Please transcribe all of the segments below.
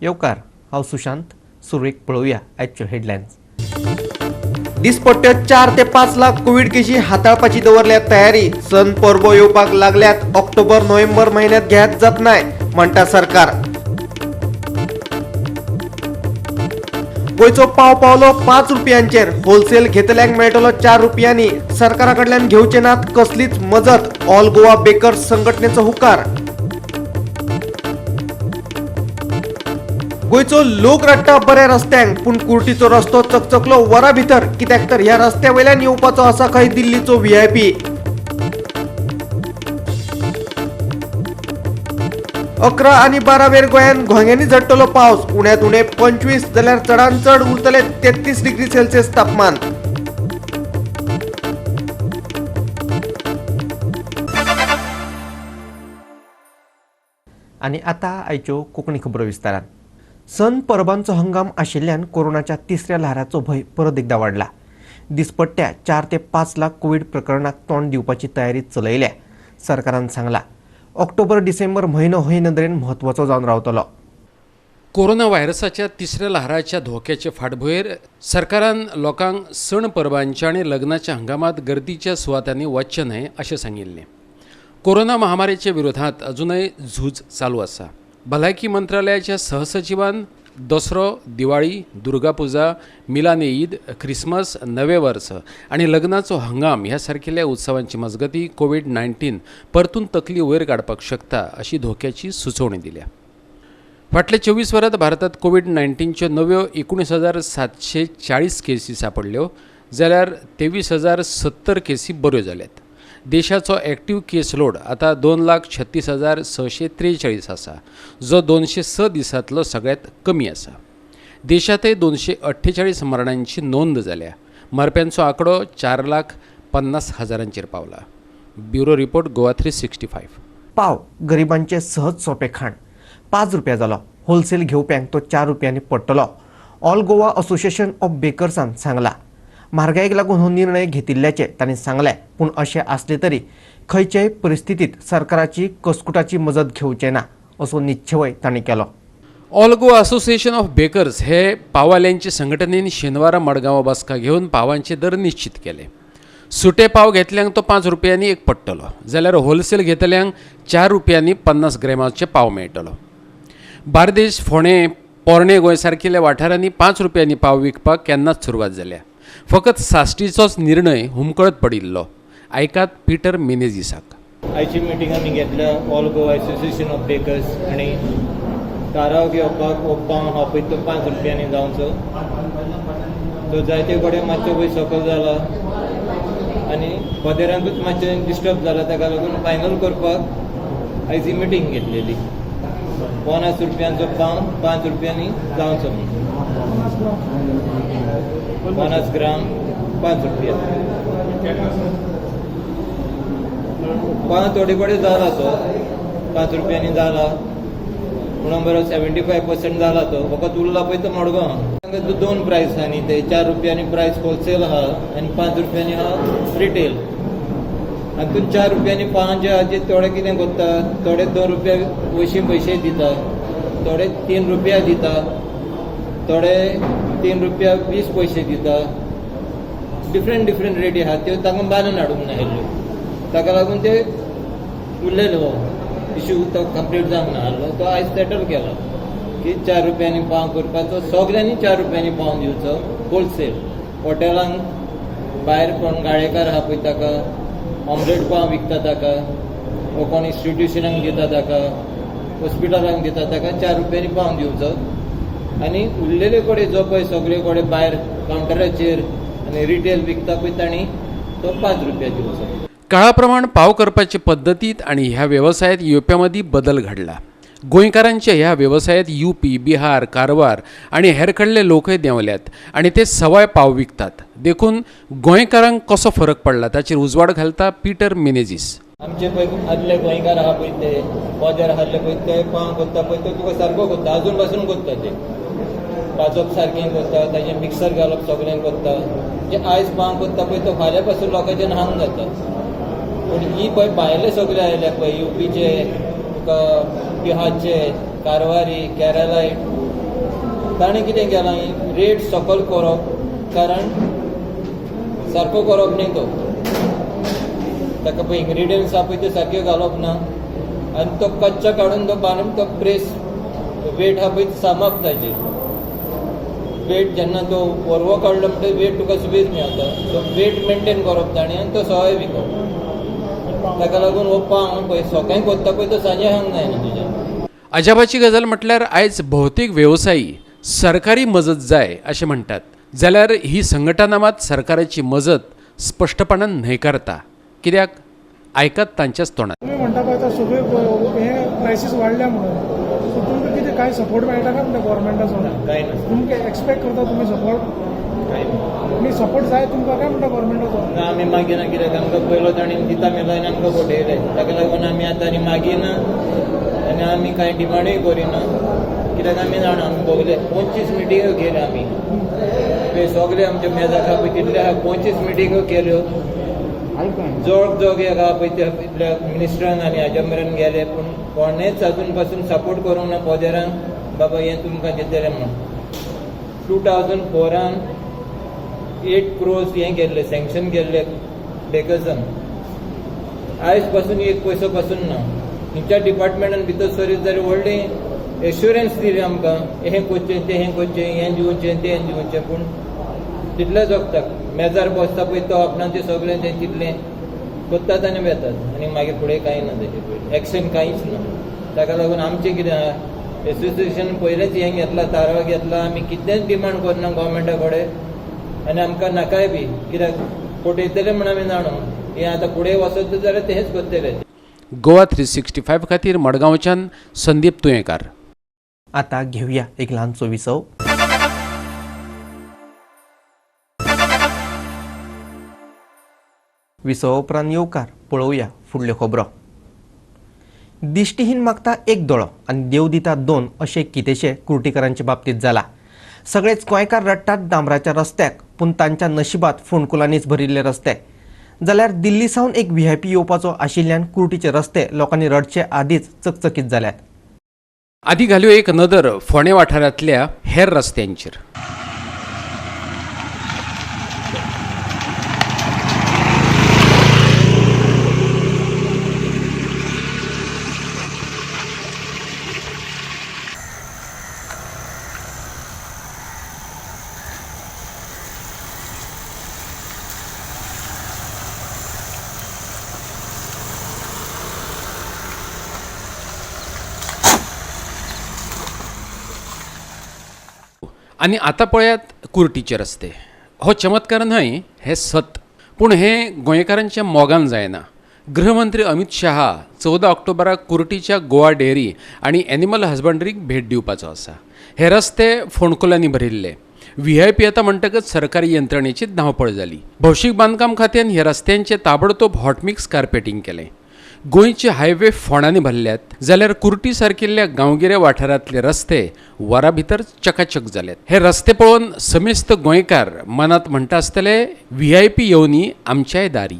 येवकार, हांव सुशांत. सुरवेक पळोवया आयच्यो हेडलायन्स. दिसपट्ट्यो 4 ते 5 लाख कोवीड केशी हाताळपाची दवरल्या तयारी. सण परबो येवपाक लागल्यात. ऑक्टोबर नोव्हेंबर म्हयन्यात घेयात जतनाय, म्हणटा सरकार. गोंयचो पाव पावलो 5 रुपयांचेर. होलसेल घेतल्यांक मेळटलो 4 रुपयांनी. सरकारा कडल्यान घेवचे नात कसलीच मजत, ऑल गोवा बेकर्स संघटनेचो हुकार. गोंयचो लोक रडटा बऱ्या रस्त्यांक, पूण कुर्टीचो रस्तो चकचकलो वरा भितर. कित्याक तर ह्या रस्त्या वयल्यान येवपाचो आसा खंय दिल्लीचो व्हीआयपी. 11 आनी 12 वेर गोंयांत घोंग्यांनी झडटलो पावस. उण्यांत उणे 25 जाल्यार चडांत चड उरतले 33 डिग्री सेल्सियस तापमान. आनी आतां आयच्यो कोंकणी खबरो विस्तारान. सण परबांचो हंगाम आशिल्ल्यान कोरोनाच्या तिसऱ्या ल्हाराचो भंय परत एकदा वाडला. दिसपट्ट्या 4 ते 5 लाख कोवीड प्रकरणाक तोंड दिवपाची तयारी चलयल्या. सरकारान सांगला, ऑक्टोबर डिसेंबर म्हयनो हे नदरेन म्हत्वाचो जावन रावतलो. कोरोना व्हायरसाच्या तिसऱ्या ल्हाराच्या धोक्याचे फाटभुंयेर सरकारान लोकांक सण परबांच्या आनी लग्नाच्या हंगामात गर्दीच्या सुवातांनी वचचें न्हय अशें सांगिल्लें. कोरोना महामारीच्या विरोधात अजूनय झूज चालू आसा. भलायकी मंत्रालयाच्या सहसचिवान दसरो, दिवाळी, दुर्गापुजा, मिलान ईद, ख्रिसमस, नवें वर्स आनी लग्नाचो हंगाम ह्या सारकिल्ल्या उत्सवांची मजगती कोवीड 19 परतून तकली वयर काडपाक शकता अशी धोक्याची सुचोवणी दिल्या. फाटल्या 24 वरांत भारतात कोवीड 19च्यो नव्यो 19,740 केसी सांपडल्यो, जाल्यार 23,070 केसी बऱ्यो जाल्यात. देशाचो एक्टीव केस लोड आतां 2,36,643 आसा, जो 206 दिसांतलो सगळ्यांत कमी आसा. देशांतय 248 मरणांची नोंद जाल्या. मरप्यांचो आंकडो 4 लाख 50 हजारांचेर पावला. Bureau report, Goa 365. पाव गरिबांचे सहज सोंपें खाण 5 रुपया जालो. होलसेल घेवप्यांक तो 4 रुपयांनी पडटलो. ऑल गोवा असोसिएशन ऑफ बेकर्सान सांगला, म्हारगायेक लागून हो निर्णय घेतिल्ल्याचें तांणी सांगलें. पूण अशें आसलें तरी खंयचेय परिस्थितीत सरकाराची कसकुटाची मजत घेवचे ना, असो निश्चेवय तांणी केलो. All Goa association of bakers हे पाववाल्यांचे संघटनेन शेनवारा मडगांवा बसका घेवन पावांचे दर निश्चित केले. सुटे पाव घेतल्यांक तो 5 रुपयांनी एक पडटलो, जाल्यार होलसेल घेतल्यांक 4 रुपयांनी 50 ग्रॅमाचे पाव मेळटलो. बार्देश, फोंडें, पोरणे गोंय सारकिल्ल्या वाठारांनी 5 रुपयांनी पाव विकपाक केन्नाच सुरवात जाल्या. फकत साश्टीचोच निर्णय हुमकळत पडिल्लो. आयकात पिटर मिनेझिसाक. आयची मिटींग आमी घेतल्या all Goa association of bakers आनी थाराव घेवपाक हो पाव आहा पळय तो 5 रुपयांनी जावचो. तो जायते कडेन मातसो पळय सकयल जाला आनी पदेरांकूच मातशें डिस्टर्ब जाला. ताका लागून फायनल करपाक आयज ही मिटींग घेतलेली. 50 रुपयांचो पाव 5 रुपयांनी जावचो म्हणून, 50 ग्राम 5 रुपया. पाव थोडे कडेन जाला, तो 5 रुपयांनी जाला म्हणून बरो 75% जाला. तो फकत उरला पळय तो मडगांव. तांकां दोन प्रायस आहा न्ही, ते 4 रुपयांनी प्रायस होलसेल आहा आनी 5 रुपयांनी आहा रिटेल. हातून 4 रुपयांनी पाव जे आहा जे थोडे कितें करता, थोडे 2 रुपया वयशीं पयशे दिता, थोडे 3 रुपया दिता, थोडे 3 रुपया 20 पयशे दिता. डिफरंट डिफरंट रेटी आहा, त्यो तांकां बांदून हाडूंक नाशिल्ल्यो. ताका लागून ते उरलेलो हो इशू, तो कंप्लीट जावंक नासलो. तो आयज सेटल केलो की 4 रुपयांनी पाव करपाचो, सगल्यांनी 4 रुपयांनी पाव दिवचो. होलसेल हॉटेलांक भायर कोण गाडेकार आहा पळय ताका ऑमलेट पाव विकता ताका, वो कोण इन्स्टिट्युशनाक दिता ताका, हॉस्पिटलांक दिता ताका 4 रुपयांनी पाव दिवचो आनी उरलेले कडेन जो पळय सगळे कडेन भायर कावंटराचेर आनी रिटेल विकता पळय तांणी तो 5 रुपया दिवचो. काळाप्रमाण पाव करपाचे पद्दतींत आनी ह्या वेवसायांत येवप्यां मदीं बदल घडला. गोंयकारांच्या ह्या वेवसायांत युपी, बिहार, कारवार आनी हेर कडले लोकय देंवल्यात आनी ते सवाय पाव विकतात. देखून गोंयकारांक कसो फरक पडला ताचेर उजवाड घालता पिटर मिनेझीस. आमचे पळय आदले गोंयकार आहा पळय, ते पदर आहले पळय, ते पाव करता पळय तो तुका सारको करता. अजून पासून करता ते. भाजप सारकें करता, ताजें मिक्सर घालप सगळें करता. जे आयज पाव करता पळय तो फाल्यां पासून लोकांचे हांग जाता. पूण ही पळय भायले सगळे आयल्या पळय, युपीचे, तुका बिहारचे, कारवारी, केरलायट. ताणें कितें केलां, रेट सकल करप, कारण सारको करप न्ही तो, ताका पळय इन्ग्रिडियंट्स आहा पळय ते सारके घालप ना आनी तो कच्चा काडून तो बांदून तो प्रेस वेट आहा पळय सामप ताजेर वेट जेन्ना तो वरवो काडलो म्हणटकीर वेट तुका सुबेज मेळटा. सो वेट मेनटेन करप ताणें आनी तो सवाय विकप. ताका लागून हो पाव पळय सकाळीं कोत्ता पळय तो सांजे हांग जायना तुज्यान. अजापाची गजाल म्हटल्यार आयज भौतेक वेवसायी सरकारी मजत जाय अशें म्हणटात, जाल्यार ही संघटना मात सरकाराची मजत स्पश्टपणान न्हयकारता. कित्याक आयकात तांच्याच तोंडात. तुमी म्हणटा पळय आतां सगळे हे प्रायसीस वाडल्या म्हणून, सो तुमकां कितें कांय सपोर्ट मेळटा काय म्हणटा गव्हर्मेंटाचो? कांय ना, तुमकां एक्सपेक्ट करता तुमी सपोर्ट? कांय ना. आनी सपोर्ट जाय तुमकां काय म्हणटा गव्हर्मेंटाचो? ना, आमी मागिना, कित्याक आमकां पयलो ताणें दिता मेलो आनी आमकां फटयलें. ताका लागून आमी आतां आनी मागिना आनी आमी कांय डिमांडूय करिना, कित्याक आमी जाणा आमी भोगले 25 मिटिंग्यो केल्यो आमी, पळय सगळे आमच्या मेजाक आहा पळय तितले आहा, 25 मिटिंग्यो केल्यो. जोग जोग एक आहा पळय त्या इतल्या मिनिस्टरान आनी हाज्या मेरेन गेले, पूण कोणेच अजून पासून सपोर्ट करूंक ना पदेरान, बाबा हें तुमकां दितलें म्हणून. 2004 8 crores हें केल्लें, सँक्शन केल्लें बेकर्सान, आयज पासून एक पयसो पासून ना. खंयच्या डिपार्टमेंटान भितर सरीत जाल्यार व्हडली एश्युरन्स दिली आमकां, हें करचें तें करचें, हें दिवचें तें दिवचें, पूण तितलें जगता. मेजार बसता पळय तो आपणाचें सगळें तें तितलें करतात आनी वेतात आनी मागीर फुडें कांय ना, तेजे पयलीं एक्शन कांयच ना. ताका लागून आमचें कितें आहा, एसोसिएशन पयलेंच हें घेतलां, तारवां घेतला, आमी कितेंच डिमांड करना गव्हर्मेंटा कडेन आनी आमकां नाकाय बी, कित्याक फटयतले म्हण आमी जाणो. हें आतां फुडें वचत जाल्यार तेंच करतले. गोवा 365 खातीर मडगांवच्यान संदीप तुयेंकार. आता घेवया एक ल्हानसो विसव. विसवा उपरांत येवकार पळोवया फुडल्यो खबरो. दिश्टीहीन मागता एक दोळो आनी देव दिता दोन अशें कितेशें कुर्टीकरांचे बाबतींत जाला. सगळेच गोंयकार रडटात डांबराच्या रस्त्याक, पूण तांच्या नशिबात फोंडकुलांनीच भरिल्ले रस्ते. जाल्यार दिल्ली सावन एक VIP येवपाचो आशिल्ल्यान कुर्टीचे रस्ते लोकांनी रडचे आदींच चकचकीत जाल्यात. आदी घाल्यो एक नदर फोंडें वाठारांतल्या हेर रस्त्यांचेर. आनी आतां पळयात कुर्टीचे रस्ते. हो चमत्कार न्हय, हें सत. पूण हें गोंयकारांच्या मोगान जायना. गृहमंत्री अमित शहा 14 ऑक्टोबराक कुर्टीच्या गोवा डेअरी आनी एनिमल हजबंड्रीक भेट दिवपाचो आसा. हे रस्ते फोंडकुलांनी भरिल्ले. VIP येता म्हणटकच सरकारी यंत्रणेची धांवपळ जाली. भौशीक बांदकाम खात्यान ह्या रस्त्यांचें ताबडतोब हॉटमिक्स कार्पेटींग केलें. गोंयचे हायवे फोंडांनी भरल्यात, जाल्यार कुर्टी सारकिल्ल्या गांवगिऱ्या वाठारांतले रस्ते वरा भितर चकाचक जाल्यात. हे रस्ते पळोवन समेस्त गोंयकार मनांत म्हणटा आसतले, VIP येवनी आमच्याय दारी.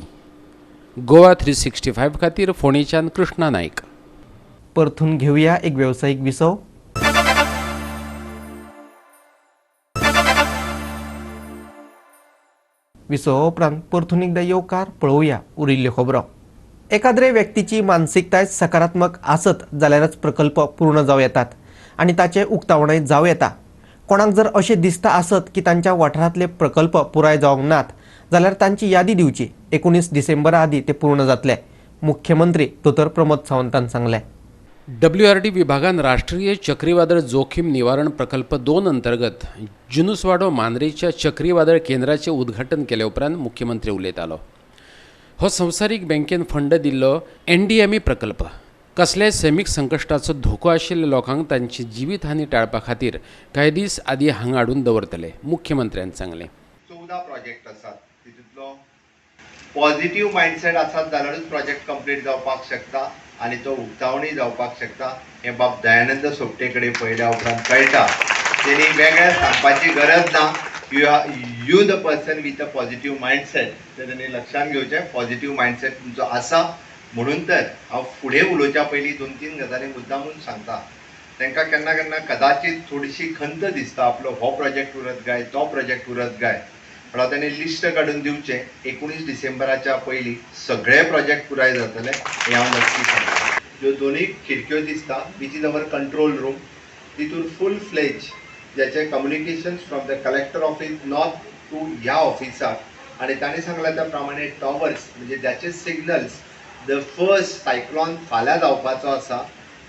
गोवा 365 खातीर फोंडेच्यान कृष्णा नायक. परतून घेवया एक वेवसायीक विसव. विसवा उपरांत परतून एकदा येवकार पळोवया उरिल्ल्यो खबरो. एकाद्रे व्यक्तीची मानसिकताय सकारात्मक आसत जाल्यारच प्रकल्प पूर्ण जावं येतात आनी ताचें उक्तावणय जावं येता. कोणाक जर अशें दिसता आसत की तांच्या वाठारांतले प्रकल्प पुराय जावंक नात जाल्यार तांची यादी दिवची. 19 डिसेंबरा आदीं ते पूर्ण जातले, मुख्यमंत्री दोतोर प्रमोद सावंतान सांगलें. WRD विभागान राष्ट्रीय चक्रीवादळ जोखीम निवारण प्रकल्प 2 अंतर्गत जुनुसवाडो मांद्रेच्या चक्रीवादळ केंद्राचें उद्घाटन केले उपरांत मुख्यमंत्री उलयतालो. हो संवसारीक बँकेन फंड दिल्लो NDMA प्रकल्प कसल्याय सैमीक संकश्टाचो धोको आशिल्ल्या लोकांक तांची जिवीत हानी टाळपा खातीर कांय दीस आदीं हांगा हाडून दवरतले, मुख्यमंत्र्यान सांगलें. 14 प्रोजेक्ट आसात, तितूंतलो पॉझिटिव्ह मायंडसेट आसात जाल्यारूच प्रोजेक्ट कंप्लीट जावपाक शकता आनी तो उक्तावणी जावपाक शकता. हें बाब दयानंद सोपटे कडेन पळयल्या उपरांत कळटा. तेणी वेगळें सांगपाची गरज ना. You the person with a positive mindset, तें तेणी लक्षांत घेवचें. पॉझिटिव्ह मायंडसेट तुमचो आसा म्हणून तर हांव फुडें उलोवच्या पयलीं 2-3 गजाली मुद्दामून सांगता. तांकां केन्ना केन्ना कदाचित थोडीशी खंत दिसता, आपलो हो प्रोजेक्ट उरत काय तो प्रोजेक्ट उरत काय. म्हणल्यार ताणें लिस्ट काडून दिवचें. 19 डिसेंबराच्या पयलीं सगळे प्रोजेक्ट पुराय जातले हें हांव नक्की सांगता. ज्यो दोनूय खिडक्यो दिसता which is our control room, तितून फूल फ्लेज ज्याचे communications from the collector office north to ह्या ऑफिसाक, आनी ताणें सांगलां त्या प्रमाणे टॉवर्स म्हणजे ज्याचे सिग्नल्स the first cyclone फाल्यां जावपाचो आसा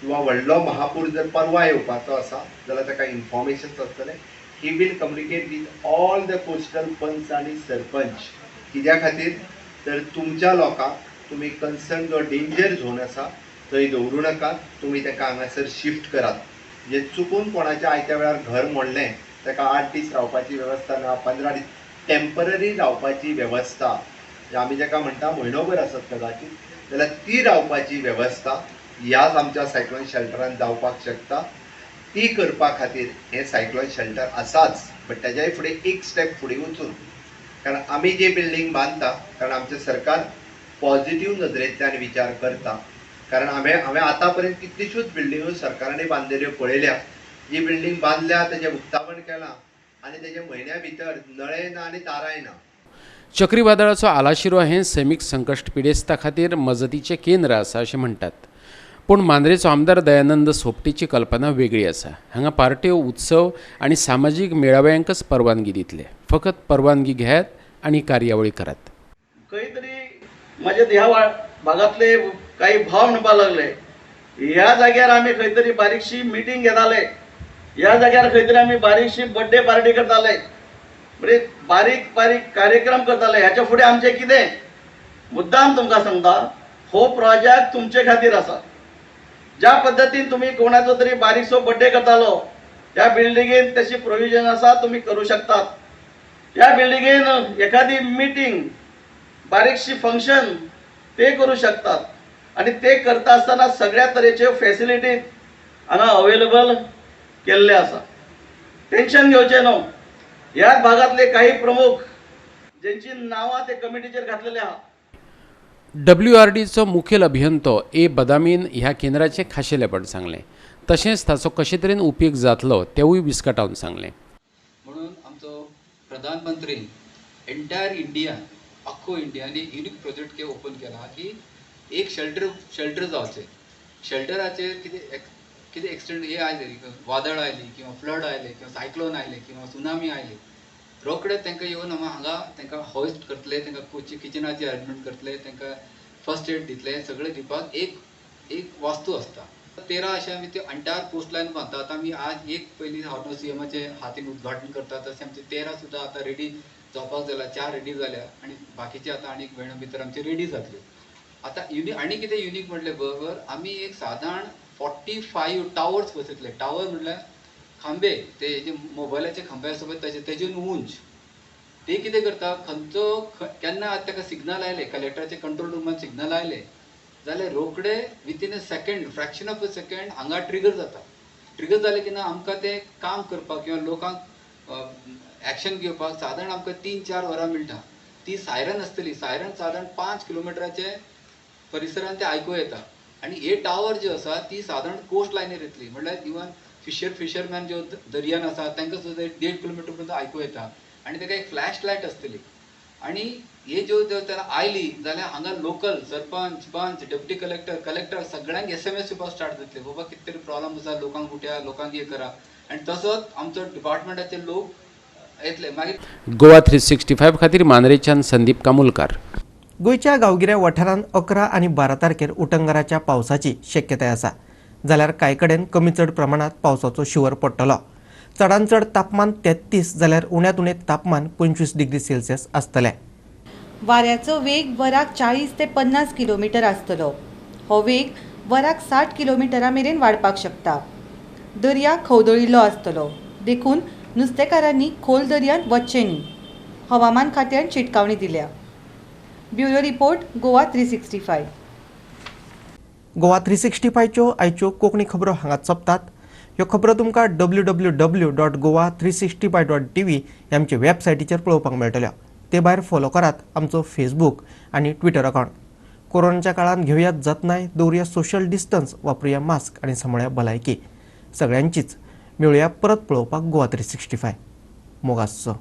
किंवा व्हडलो महापूर जर परवा येवपाचो आसा जाल्यार ताका इन्फॉर्मेशन्स आसतलें. He will communicate with all the coastal panch आनी सरपंच. कित्या खातीर तर तुमच्या लोकांक तुमी कन्सर्न जो डेंजर झोन आसा थंय दवरूं नाकात, तुमी ताका हांगासर शिफ्ट करात. म्हणजे चुकून कोणाच्या आयत्या वेळार घर मोडलें, ताका 8 दीस रावपाची वेवस्था ना, 15 दीस टेम्पररी रावपाची वेवस्था, आमी जाका म्हणटा म्हयनोभर आसत कदाचित, जाल्यार ती रावपाची वेवस्था ह्याच आमच्या सायक्लोन शेल्टरान जावपाक शकता. ती करपा खातीर हें सायक्लोन शेल्टर आसाच, बट ताज्याय फुडें एक स्टेप फुडें वचून, कारण आमी जी बिल्डींग बांदता, कारण आमचें सरकार पॉझिटीव नदरेंतल्यान विचार करता. कारण हांवें आतां पर्यंत कितल्योश्योच बिल्डिंगो सरकारांनी बांदिल्ल्यो पळयल्या. जी बिल्डींग बांदल्या तेजें उक्तावण केलां आनी तेजे म्हयन्या भितर नळे ना आनी दारांय ना. चक्रीवादळाचो आलाशिरो हें सैमीक संकश्ट पिडेस्ता खातीर मजतीचें केंद्र आसा अशें म्हणटात, पूण मांद्रेचो आमदार दयानंद सोपटीची कल्पना वेगळी आसा. हांगा पार्ट्यो, उत्सव आनी सामाजीक मेळाव्यांकच परवानगी दितले. फकत परवानगी घेयात आनी कार्यावळी करात. खंय तरी म्हज्या ह्या भागांतले काही भाव म्हणपाक लागले, ह्या जाग्यार आमी खंय तरी बारीकशी मिटींग घेताले, ह्या जाग्यार खंय तरी आमी बारीकशी बड्डे पार्टी करताले, म्हणजे बारीक बारीक कार्यक्रम करताले. ह्याच्या फुडें आमचें कितें मुद्दाम तुमकां सांगता, हो प्रोजेक्ट तुमचे खातीर आसा. ज्या पद्दतीन तुमी कोणाचो तरी बारीकसो बड्डे करतालो, ह्या बिल्डिंगेन तशी प्रोविजन आसा, तुमी करूं शकतात. ह्या बिल्डिंगेन एखादी मिटींग, बारीकशी फंक्शन ते करूं शकतात आनी ते करता आसतना सगळ्या तरेच्यो फेसिलिटी हांगा अवेलेबल केल्ले आसा. टेन्शन घेवचें न्हू. ह्या भागांतले काही प्रमुख जेंची नांवां ते कमिटीचेर घातलेले आहा. WRDचो मुखेल अभियंतो ए बदामीन ह्या केंद्राचें खाशेलेपण सांगलें, तशेंच ताचो कशे तरेन उपेग जातलो तेवूय विस्कटावन सांगलें. म्हणून आमचो प्रधानमंत्री एंटायर इंडिया, अख्खो इंडियानी युनिक प्रोजेक्ट ओपन केला की एक शेल्टर जावचें. शेल्टराचेर कितें एक्सिडंट हे आयले, वादळ आयली किंवा फ्लड आयले किंवा सायक्लोन आयले किंवा सुनामी आयली, रोखडे तांकां येवन आमी हांगा तांकां होस्ट करतले, तांकां किचनाची अरेंजमेंट करतले, तांकां फर्स्ट एड दितले, सगळें दिवपाक एक वास्तू आसता. 13 अशें आमी त्यो एंटायर कोस्ट लायन बांदता. आतां आमी आज एक पयलीं हार्नो सीएमाचे हातीन उद्घाटन करता, तशें आमचे 13 सुद्दां आतां रेडी जावपाक जाल्या, 4 रेडी जाल्या आनी बाकीचे आतां आनीक म्हयन्या भितर आमचे रेडी जातले. आतां आनी कितें युनीक म्हणलें बरोबर, आमी एक सादारण 45 टावर्स बसयतले. टावर म्हणल्यार खांबे, ते जे मोबायलाचे खांबे आसा पळय तशे, तेजेन उंच. ते कितें करता, खंयचो केन्ना आतां ताका सिग्नल आयलें, कलेक्टराचे कंट्रोल रुमान सिग्नल आयलें जाल्यार रोखडे within a second, fraction of a second हांगा ट्रिगर जाता. ट्रिगर जालें की ना आमकां तें काम करपाक किंवा लोकांक एक्शन घेवपाक सादारण आमकां 3-4 वरां मेळटा. ती सायरन आसतली, सायरन सादारण 5 किलोमिटराचे परिसरान ते आयकूं येता. आनी हे टावर जे आसा ती सादारण कोस्ट लायनीर येतली, म्हणल्यार इवन फिशरमॅन ज्यो दर्यान आसा तांकां सुद्दां 1.5 किलोमिटर पर्यंत आयकूं येता. आनी ताका एक फ्लॅश लायट आसतली. आनी हे ज्यो जर आयली जाल्यार हांगा लोकल सरपंच, पंच, डेप्युटी कलेक्टर, कलेक्टर सगळ्यांक SMS येवपाक स्टार्ट जातले, बाबा कितें तरी प्रॉब्लम आसा, लोकांक उठया, लोकांक हे करा. आनी तसोच आमचो डिपार्टमेंटाचे लोक येतले. मागीर गोवा 365 खातीर मांद्रेच्यान संदीप कामुलकार. गोंयच्या गांवगिऱ्या वाठारांत 11 आनी 12 तारखेर उटंगाराच्या पावसाची शक्यताय आसा, जाल्यार कांय कडेन कमी चड प्रमाणांत पावसाचो शिंवर पडटलो. चडांत चड तापमान 33 जाल्यार उण्यांत उणें तापमान 25 डिग्री सेल्सियस आसतलें. वाऱ्याचो वेग वराक 40 ते 50 किलोमिटर आसतलो. हो वेग वराक 60 किलोमिटरा मेरेन वाडपाक शकता. दर्या खवदळिल्लो आसतलो, देखून नुस्तेकारांनी खोल दर्यांत वचचें न्ही. हवामान खात्यान शिटकावणी दिल्या. Bureau report, Goa 365. Goa 365च्यो आयच्यो कोंकणी खबरो हांगाच सोंपतात. ह्यो खबरो तुमकां www.goa365.tv ह्या आमचे वेबसायटीचेर पळोवपाक मेळटल्यो. ते भायर फॉलो करात आमचो फेसबूक आनी ट्विटर अकावंट. कोरोनाच्या काळांत घेवयात जतनाय, दवरुया सोशल डिस्टन्स, वापरुया मास्क आनी सांबाळया भलायकी. सगळ्यांचीच. मेळुया परत पळोवपाक गोवा 365. मोग आसचो.